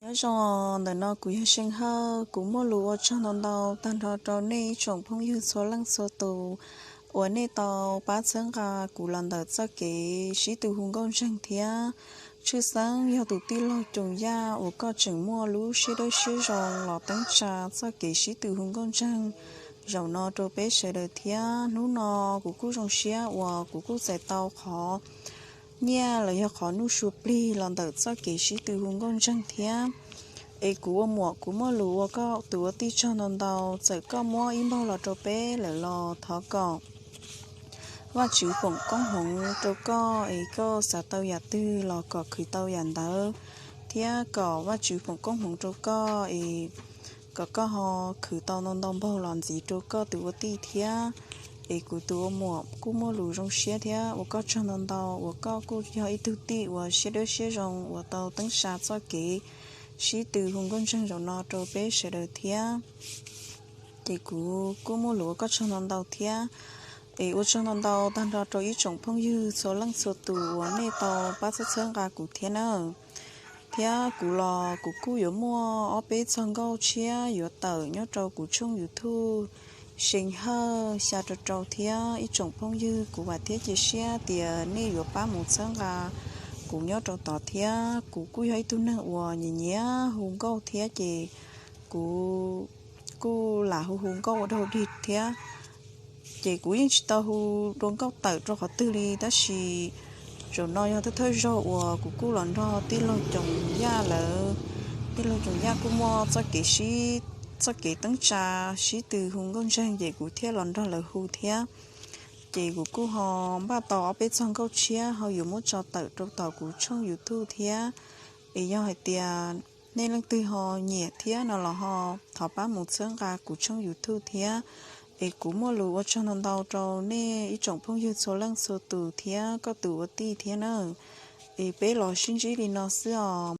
Nyob zoo, ntawm no kuv yog See Hawj, kuv muaj lus ua tsaug ntau ntau tag nrho rau nej ib tsoom phooj ywg txhua leej txhua tus uas nej tau pab txhawb nqa kuv los ntawm txoj kev sib tw hu nkauj ntseeg thiab. Tshwj xeeb yog tus tij laug Coom Yaj uas koj tseem muaj lub siab dawb siab zoo los teeb tsa txoj kev sib tw hu nkauj ntseeg zaum no rau peb sawv daws thiab. Hnub no kuv kuj zoo siab uas kuv kuj txais tau qhov nyiaj los yog qhov nuj sua plig los ntawm txoj kev sib tw hu nkauj ntseeg thiab. Es kuv ua muam kuv muaj lus ua koj tus ua tij tsaug ntau ntau, txawm koj muab ib npaug los rau peb lawm los thov kom Vajtswv foom koob hmoov rau koj es koj xav tau yam twg los kom khwv tau yam ntawd, thiab kom Vajtswv foom koob hmoov rau koj es kom koj ho khwv tau ntau ntau npaug los ntxiv rau koj tus ua tij thiab. Es kuv tus ua muam kuj muaj lus zoo siab thiab ua koj tsaug ntau ntau uas koj kuj yog ib tug tij uas siab dawb siab zoo uas tau teeb tsa txoj kev sib tw hu nkauj ntseeg zaum no rau peb sawv daws thiab. Ces kuv kuj muaj lus ua koj tsaug ntau ntau thiab. Es ua tsaug ntau ntau tag nrho rau ib tsoom phooj ywg txhua leej txhua tus uas nej tau pab txhawb txhawb nqa kuv thiab na. Thiab kuv los kuv kuj yuav muaj ob peb txog nkauj tshiab yuav tawm nyob rau kuv tshooj YouTube See Hawj xya rau rau thiab. Ib tsoom phooj ywg, kuv vam thiab cia siab tias nej yuav pab mus txhawb nqa kuv nyob rau tod thiab. Kuv kuj yog ib tug neeg uas nyiam nyiam hu nkauj thiab ces kuv kuj lam hu hu nkauj ua dog dig thiab. Ces kuv yeej tsis tau hu dua nkauj tawm rau qhov twg li, tab sis zaum no yog thawj thawj zaug uas kuv kuj los nrog tij laug Coom Yaj lawv. Tij laug Coom Yaj kuj muaj txoj kev sib, txoj kev teeb tsa sib tw hu nkauj ntseeg ces kuv thiaj los nrog lawv hu thiab. Ces kuv kuj ho npaj tau ob peb txog nkauj tshiab ho yuav muab tso tawm rau tom kuv tshooj YouTube thiab. Es yog hais tias nej leej twg ho nyiam thiab no los ho thov pab mus txhawb nqa kuv tshooj YouTube thiab. Es kuv muaj lus ua tsaug ntau ntau rau nej ib tsoom phooj ywg txhua leej txhua tus thiab koj tus ua tij thiab na. Es peb los sib ntsib li no xwb os.